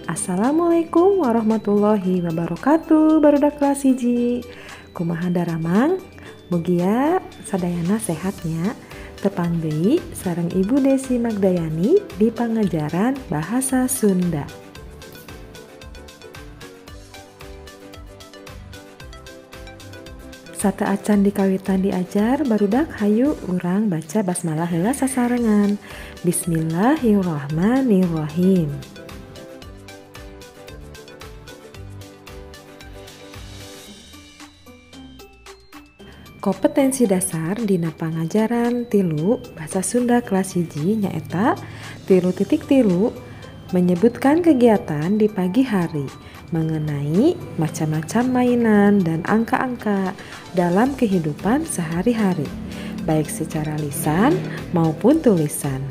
Assalamualaikum warahmatullahi wabarakatuh. Barudak kelas hiji, kumaha daramang? Mugia sadayana sehatnya. Tepang deui sareng Ibu Desi Magdayani di pangajaran Bahasa Sunda. Sateuacan dikawitan diajar barudak, hayu urang baca basmalah heula sasarengan. Bismillahirrahmanirrahim. Kompetensi dasar dina pangajaran 3 Bahasa Sunda kelas 1 nyaeta 3.3 menyebutkan kegiatan di pagi hari mengenai macam-macam mainan dan angka-angka dalam kehidupan sehari-hari, baik secara lisan maupun tulisan.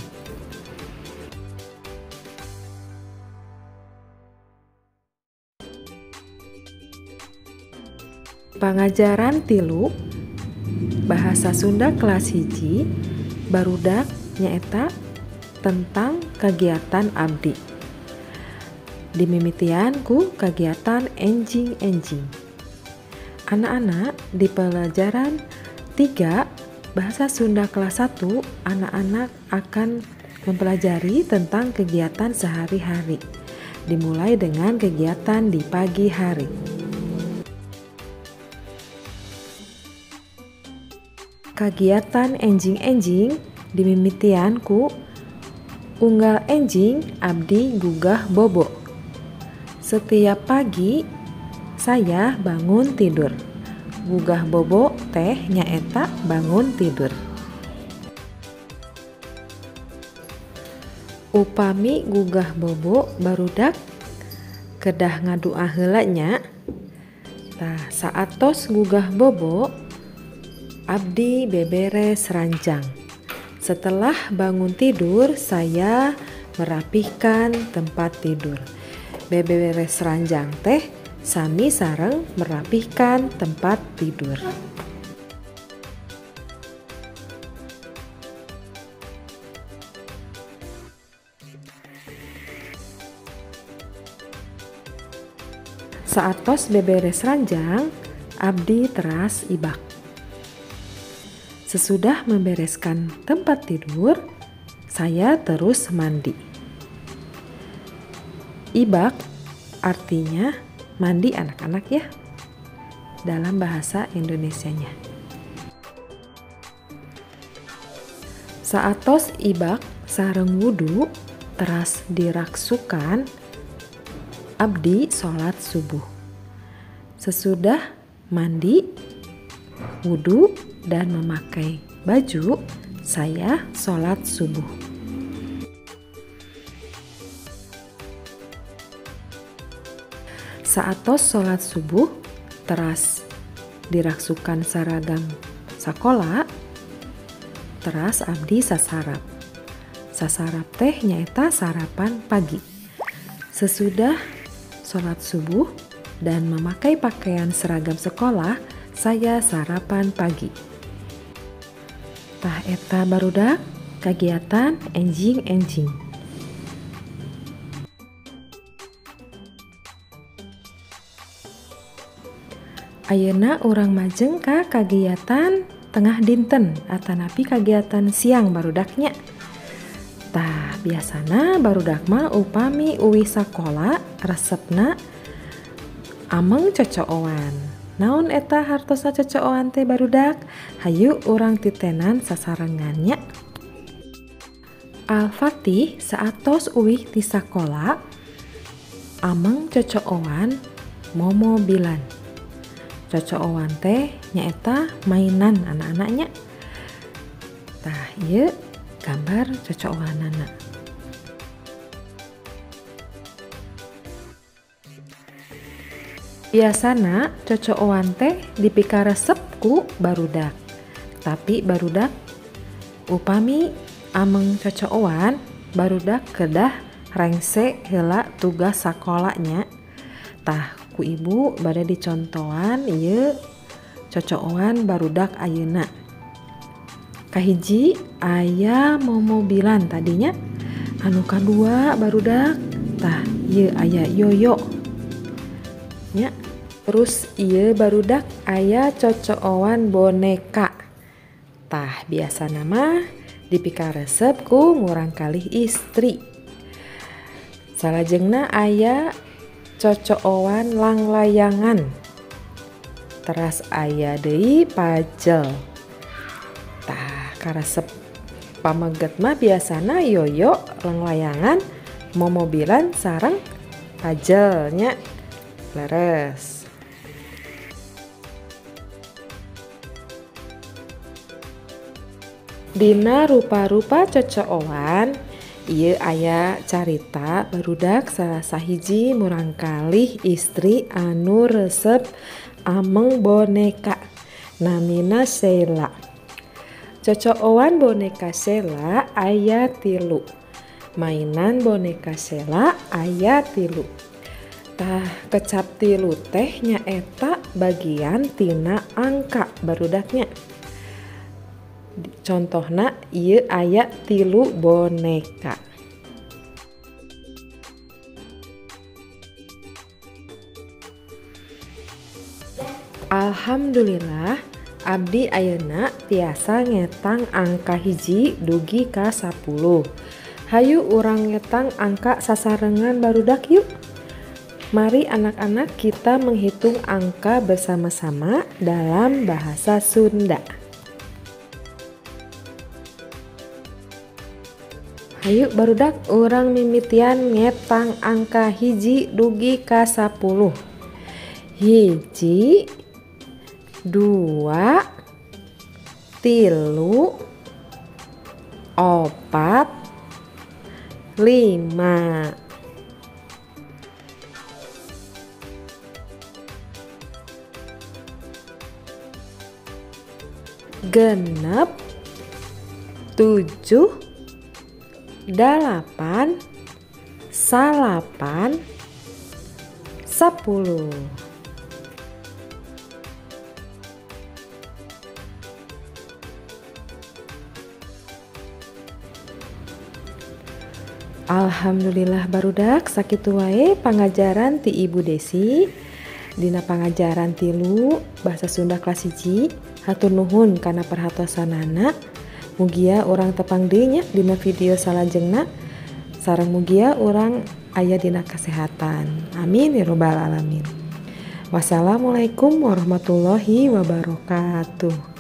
Pangajaran 3 Bahasa Sunda kelas 1 barudak nyaeta tentang kegiatan abdi. Dimimitian ku kegiatan enjing-enjing. Anak-anak di pelajaran 3 Bahasa Sunda kelas 1, anak-anak akan mempelajari tentang kegiatan sehari-hari. Dimulai dengan kegiatan di pagi hari. Kegiatan enjing-enjing dimimitian ku unggal enjing abdi gugah bobo. Setiap pagi saya bangun tidur. Gugah bobo teh nyaeta bangun tidur. Upami gugah bobo barudak kedah ngadua heula nya. Tah, saatos gugah bobo abdi beberes ranjang. Setelah bangun tidur, saya merapihkan tempat tidur. Beberes ranjang teh sami sareng merapihkan tempat tidur. Saatos beberes ranjang, abdi teras ibak. Sesudah membereskan tempat tidur, saya terus mandi. Ibak artinya mandi anak-anak ya, dalam bahasa Indonesianya. Saatos ibak sareng wudu teras diraksukan, abdi sholat subuh. Sesudah mandi, wudu, dan memakai baju, saya sholat subuh. Saatos sholat subuh, teras diraksukan seragam sakola, teras abdi sasarap. Sasarap teh nyaeta sarapan pagi. Sesudah sholat subuh dan memakai pakaian seragam sekolah, saya sarapan pagi. Tah eta barudak kegiatan enjing-enjing. Ayeuna urang majeng ka kagiatan tengah dinten atanapi kagiatan siang barudaknya. Tah biasana barudak mah upami uih sakola resepna ameng cocooan. Naon eta hartosa cocooan teh barudak? Hayu urang titenan sasarengannya. Al-Fatih saatos uih ti sakola ameng cocooan momobilan. Cocooan teh nyaeta mainan anak-anaknya. Tah ieu gambar cocooanana. Biasana cocooan teh dipikaresep ku barudak. Tapi barudak upami ameng cocooan barudak kedah rengse heula tugas sakolanya. Tah ku ibu bade dicontohan ieu cocooan barudak ayeuna. Kahiji aya momobilan tadinya, anu kadua barudak Tah ieu aya yoyo nya. Terus ieu barudak aya cocooan boneka. Tah biasana mah dipikaresep ku murangkalih istri. Salajengna aya cocooan langlayangan. Teras aya deui pajel. Tah karesep pameget mah biasana yoyo, langlayangan, momobilan sareng pajel nya. Leres. Dina rupa-rupa cocooan ieu aya carita barudak salah sahiji murangkalih istri anu resep ameng boneka namina Sheila. Cocooan boneka Sheila aya 3. Mainan boneka Sheila aya 3. Tah kecap 3 teh nyaeta bagian tina angka barudaknya. Contohna ieu aya 3 boneka. Alhamdulillah abdi ayeuna tiasa ngetang angka 1 dugi ka 10. Hayu urang ngetang angka sasarengan barudak yuk. Mari anak-anak kita menghitung angka bersama-sama dalam bahasa Sunda. Hayu barudak urang mimitian ngetang angka 1 dugi ka 10. 1, 2, 3, 4, 5. 6, 7, 8, 9, 10. Alhamdulillah barudak sakitu wae pangajaran ti Ibu Desi dina pangajaran 3 bahasa Sunda kelas 1. Hatur nuhun kana perhatosanana. Mugia urang tepang deui nya dina video salajengna. Sareng mugia urang aya dina kasehatan. Amin ya robbal alamin. Wassalamualaikum warahmatullahi wabarakatuh.